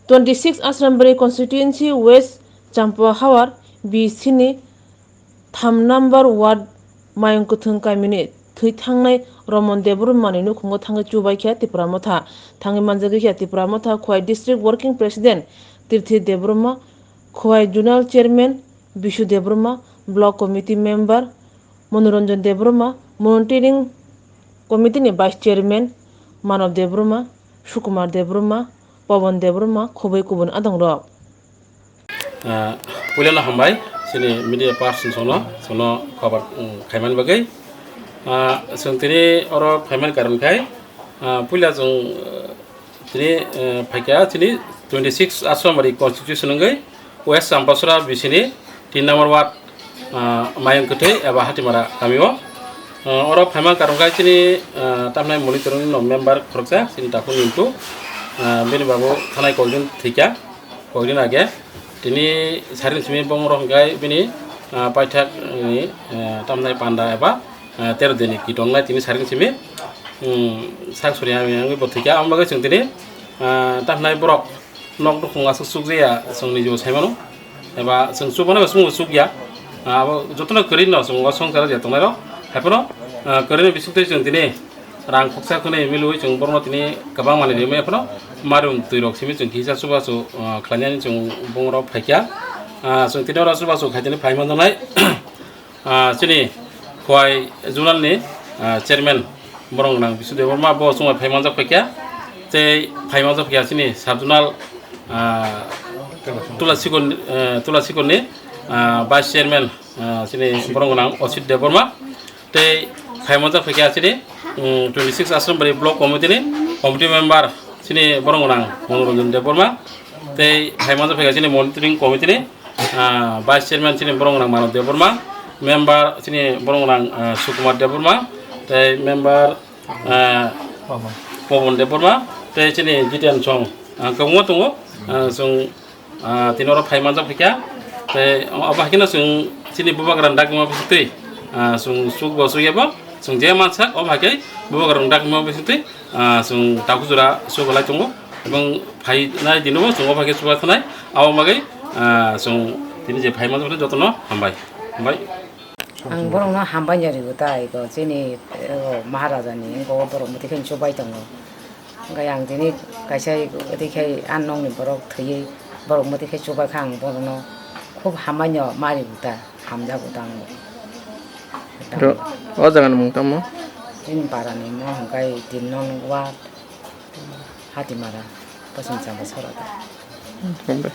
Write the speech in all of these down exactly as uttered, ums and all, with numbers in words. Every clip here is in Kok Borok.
Twenty six Asrambari constituency West Champua Hawar B C ni tham number ward Mayung Kwthwng kamini thwi thangnai Romon Debbarmani nukhumo thangwi chubaikha Tipra Motha. Thangwi manjagwikha Tipra Motha Khowai District Working President Tirthi Debbarma, Khowai Zonal Chairman Bishu Debbarma, Block Committee Member Manoranjan Debbarma, Monitoring Committee ni Vice Chairman Manav Debbarma, Sukumar Debbarma, Pawan Debbarma, khobwi kubun adongrok. Ah, puilano hambai, chini media person sono, sono cover, um, khaimani bagwi. Ah, chwng tini oro phaimani karon khai, ah, puila chwng, ah, tini, eh, phaikha chini twenty six Asrambari constitution wngwi West Champasora B C ni tin number ward, ah, Mayung Kwthwi eba Hatimara kamio. Ah, oro phaima karon khai chini, ah, tamnai monitoring no member khoroksa chini Takhuk Nintu, ah, bini babu thanai kokdin thwikha. Kokdin age tini saring simi bong rok hwnkhe bini, ah, paithak ni, ah, tamnai panda eba, ah, tero din ni kitongnai tini saring simi, um, sak suri hamya wngwi bo thwikha. Amo bagwi chwng tini, ah, tamnai borok nok nukhung aswk chukjaya chwng niji bo saimano eba chwng chubano eba chwngbo chukya. Ah, abo jotono kwrwi no chwng o swngcharo je tongnai rok haiphano, ah, kwrwini bisingtwi chwng tini rang khoksa khwnwi milwi chwng borokno tini kwbang manwi rimwi phano marum twi rok simi chwng kisa chubachu, ah, khlainani chwng bung rok phaikha. Ah, chwng tini oro chubachu khaitini phai manjaknai. Ah, chini Khowai Zonal ni, ah, Chairman borok nang Bisu Debbarma bo chwng phai manjak phaikha. Tei phai manjak phaikha chini Sub Zonal, ah, Tulasikon, eh, Tulasikon ni, ah, Vice Chairman, ah, chini borok nang Osit Debbarma. Tei phai manjak phaikha chini, um, twenty six Asrambari Block Committee ni committee member chini borok nang Manoranjan Debbarma. Tei phai manjak phaikha chini monitoring committee ni, ah, vice chairman chini borok nang Manav Debbarma, member chini borok nang, ah, Sukumar Debbarma, tei member, ah, Pawan Debbarma, tei chini Jiten Song, ah, kwbangma tongo, ah, chwng Ah, tini oro phai manjak phaikha. Tei obo hai kheno chwng chini bubagra dakma bisingtwi, ah, chwng chukbo chukya bo, chwng je mansak obo hai khe bubagra dakma bisingtwi, ah, chwng takhuk jora chubalai tongo. Ebong phainai dino bo chwng obo hai khe chuba thanai. Abo bagwi, ah, chwng tini je phai manjak jotono hambai. Hambai. Ang borokno hambai ya rigo tai ko chini, eh, Maharaja ni ko borok muti khe chubai tongo. Hwnkhe ang tini kaisa tei khe a nokni borok thwiwi borok muti khe chubaikha, ang borokno khub hambai no mari bo ta, hamjago ta ang bo. Ro, o jaga ni mung tamo? Chini para ni mo hwnkhe tin nong ward, Hatimara, Pasim Chamba sora ta. Hambai.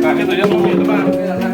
Kami tu yang mau itu, Bang.